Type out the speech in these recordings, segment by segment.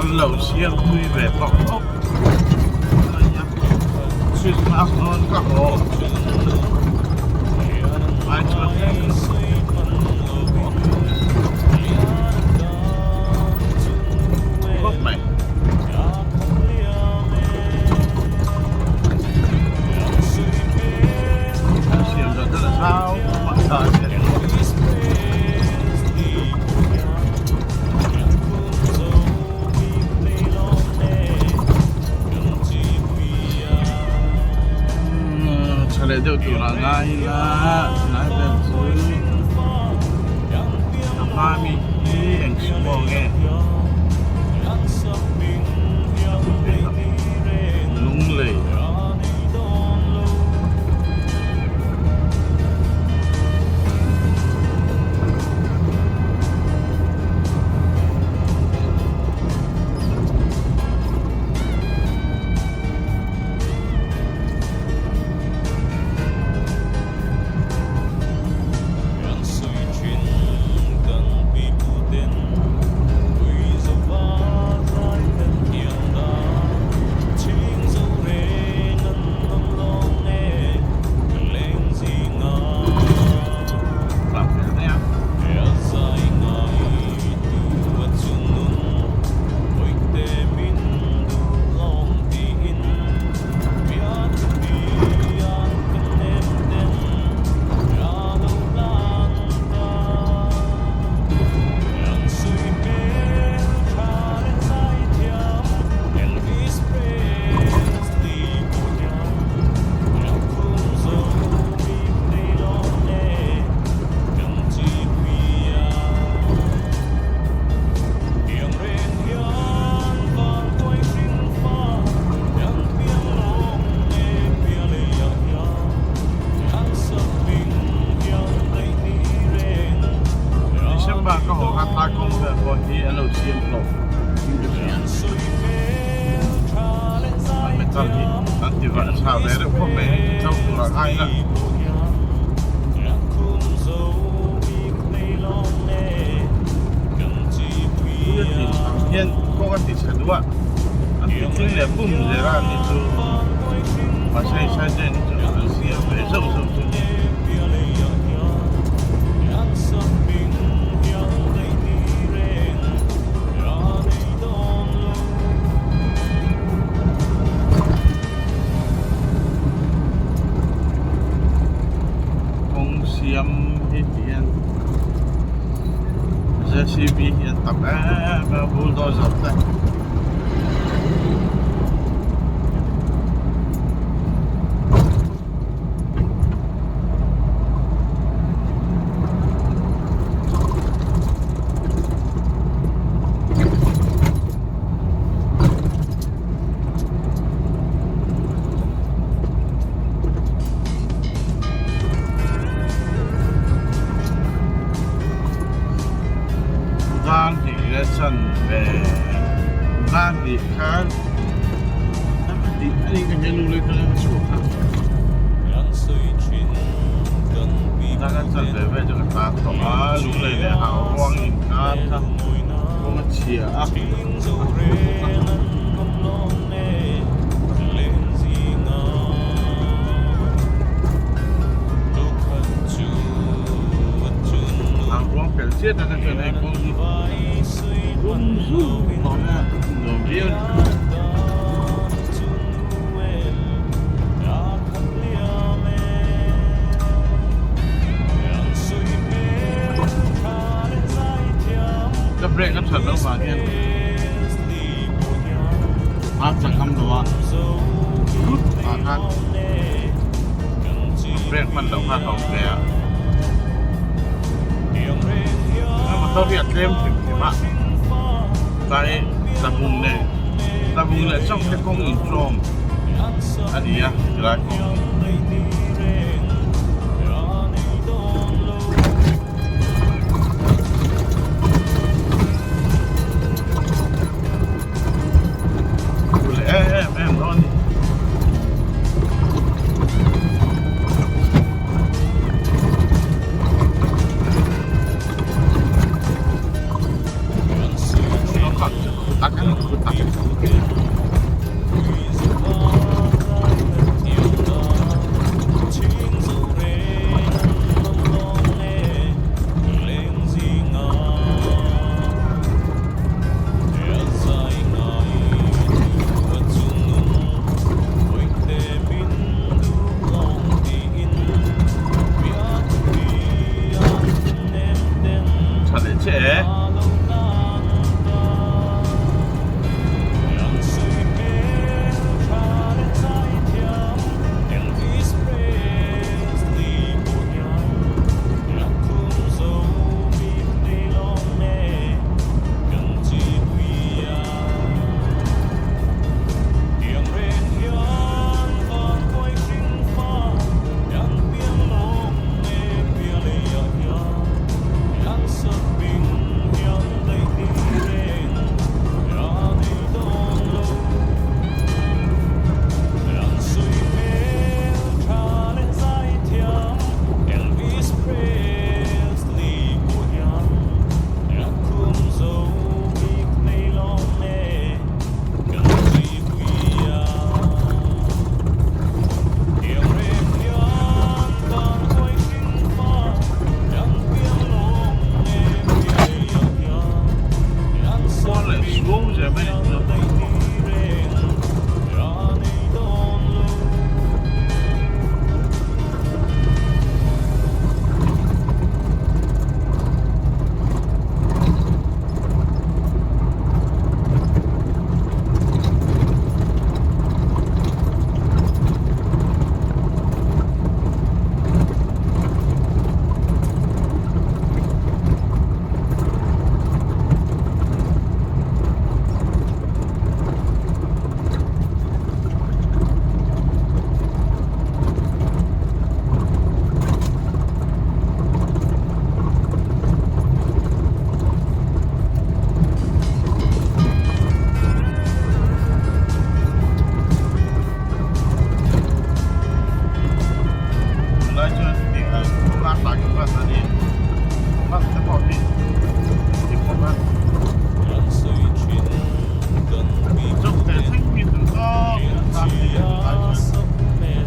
An lo siam tui ve tawh khawp mai a, Christmas dawn ka haw ai chuan tlem khawp mai. An siam zawh chuan a zau hmasa a nia. Tha leh deuh tur ah ngai ila tunlai vel chu a hma mi hi eng sumo nge Lunglei. December ka haw khan tlai kawng vel pawh hi an lo siam hlawh in ka hria. An metal hi an ti vah tha ve reuh khawp mai hei chu tur ah ngai ila. Hian kawng a ti chhe duh a, an ti tling leh pum zel a ni chu mahse side chu an siam ve zauh zauh chu ni. Kawng siam hi ti hian JCB hi an tam em em a bulldozer te. Dar hnih leh chanve dar hnih khan a tih a ni ka hria lunglei kha ka chhuak a dar a chanve vel chu ka tan tawh a lunglei leh hau ruang inkar kha kawng a chhia a. Ang ruang pel chiat a chuan hei kawng hi rum zum tawh mai a nuam viau a ni. Ka brake a that loh vang hian a chak ngam lo a tut ah khan brake hman loh khan a awm ve a motor hi a tlem hrim hrim a tlai tlabung leh tlabung leh chawngte kawng inṭawm a ni a tilai kawng hi. Em em dawn ni. Mual leh suau zel mai a ni chu. Tunlai chuan a ni bus te pawh hi ti bawk a chawp leh thleng mi tur zawk in an tan thei a tunlai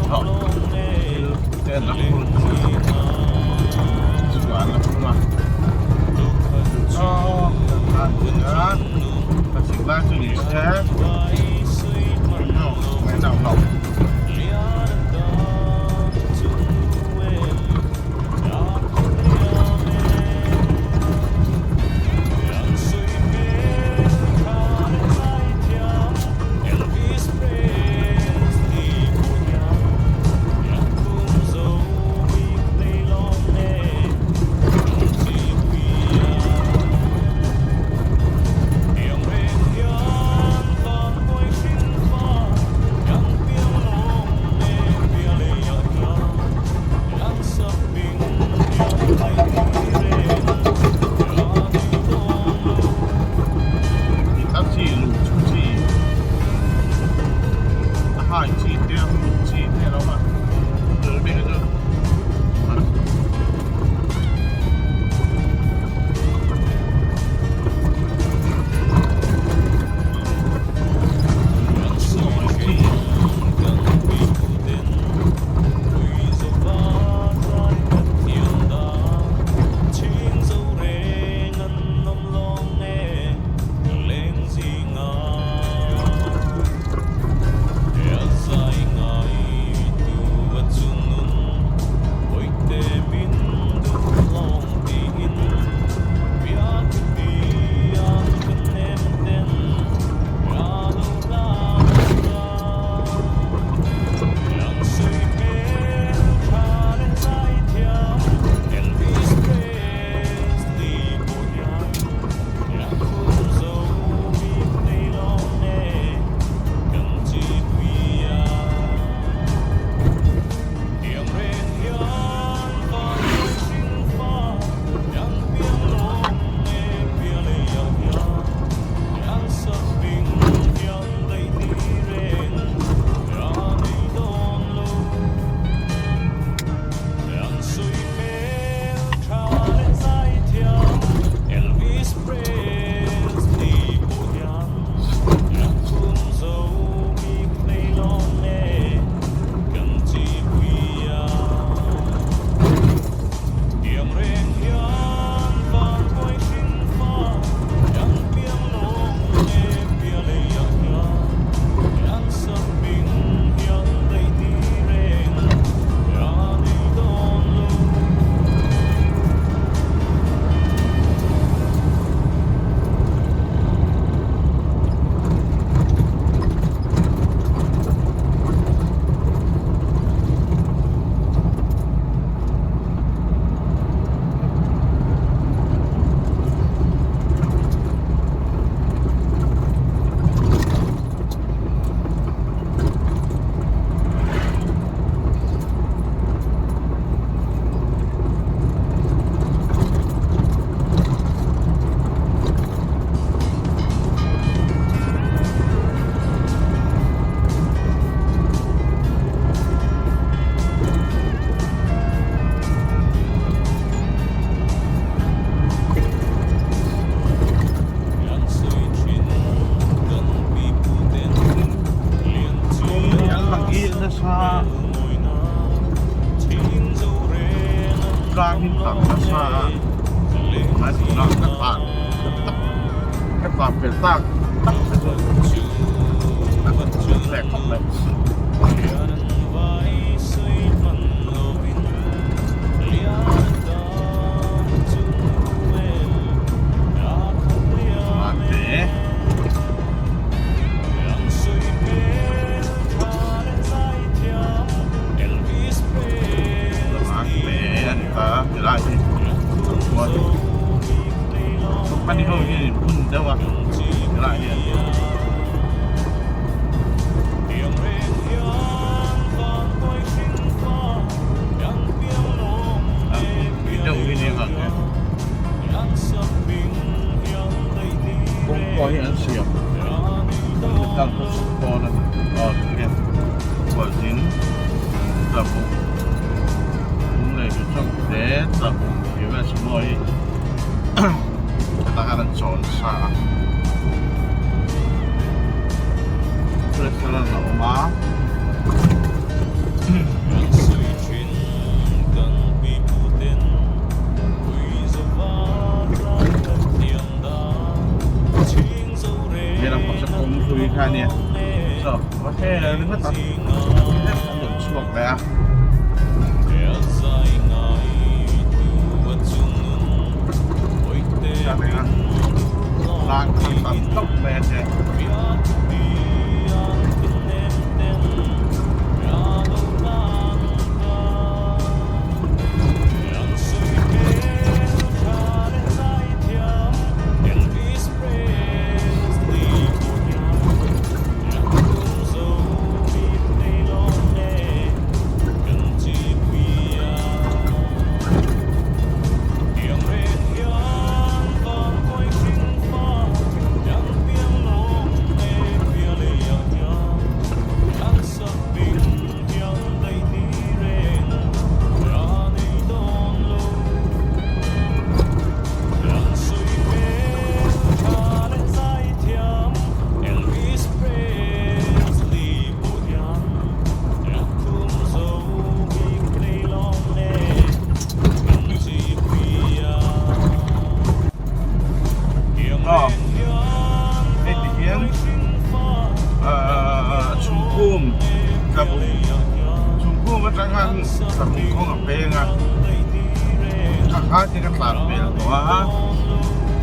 chuan thil te an la phur chhuah an la phur a duhzawk an tan thei a thlasik lai chu ni se ngaihna awm lo. Tlang hi tlang nasa a, tlai tunah ka tlan tak ka tlan pel tak tak te chu a hlek khawp mai. Mate. Mate a ni ta helai hi a khua hi company ho hi an phun deuh a helai hian. Kawng pawh hi an siam kawng kha chhuk dawn a ni aw tikhian khualzin tlabung lung leh chu chawng te tlabung tih vel chu mawi hetah hian an chawn sa a restaurant a awm a. Hei lam pawh chu kawng hlui kha a nia chaw va hel ringawt a an rawn chhuak leh a. Tlang tam tawk mai a che. Aw hei ti hian ahh chhungkhum tlabung chhungkhum atang khan tlabung kawng a peng a ka kha te ka tlan pel tawh a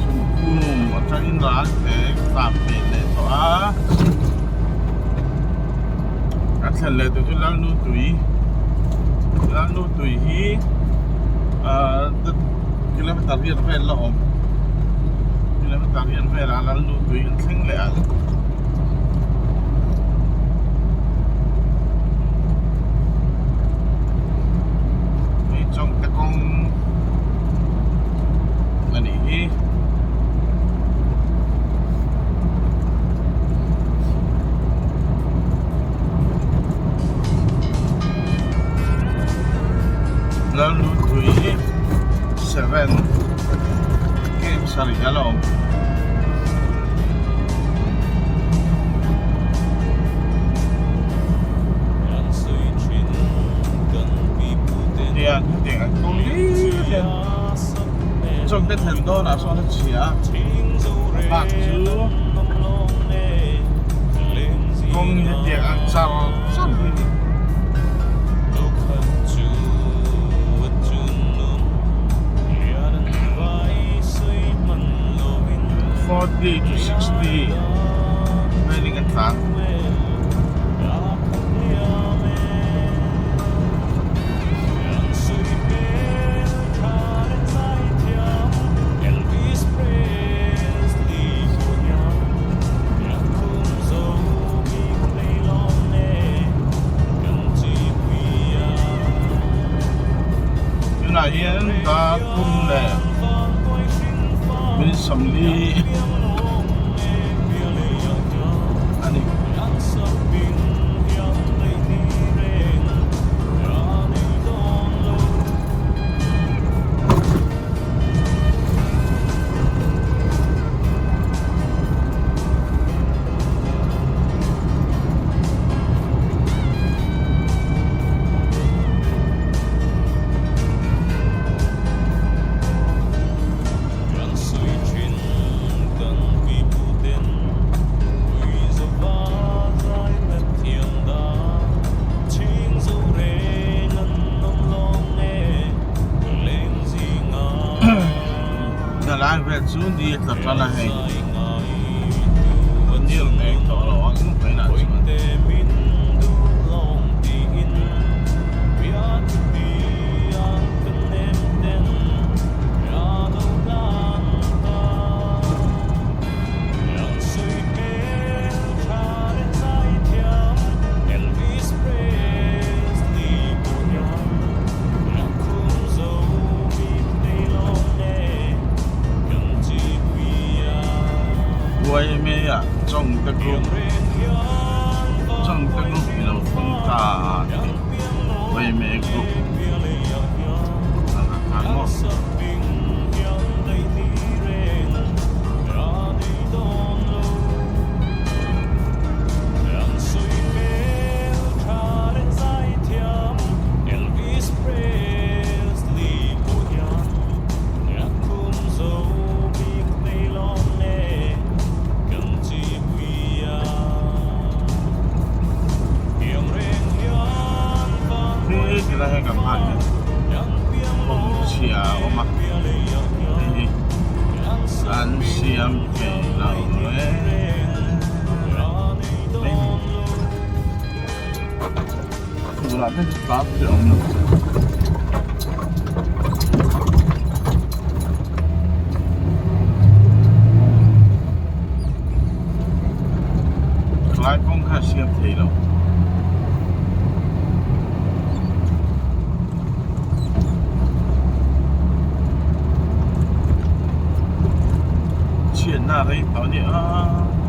chhungkhum atangin ral te ka tlan pel leh tawh a a thlen leh tur chu Lalnutui Lalnutui hi ahh kilometer riat vel la awm kilometer riat velah Lalnutui an thleng leh a. Hei Chawngte kawng a nih hi. Lalnutui 7 kem sarih a la awm. Tiang hetiang an kawng hlir hian chawngte thlen dawnah sawn a chhia a bak chu kawng hetiang ang char char hi a ni. 40 to 60 velin an tlan. Tunah hian dar thum leh minute 40 a ni. vel chu ni a tla tan a hei ni a rawn eng tawh lo ang vawiinah chuan. Uaime ah Chawngte Group Chawngte Group i lo thleng ta tih Uaime Group a kha maw. He tilai hian kan hman hian kawng chhia a awm a hei hi an siam thei lo e. Tunah te chu tlan theih awm lo Khlai kawng kha a siam thei lo. Chhiatna rei tawh a ni a.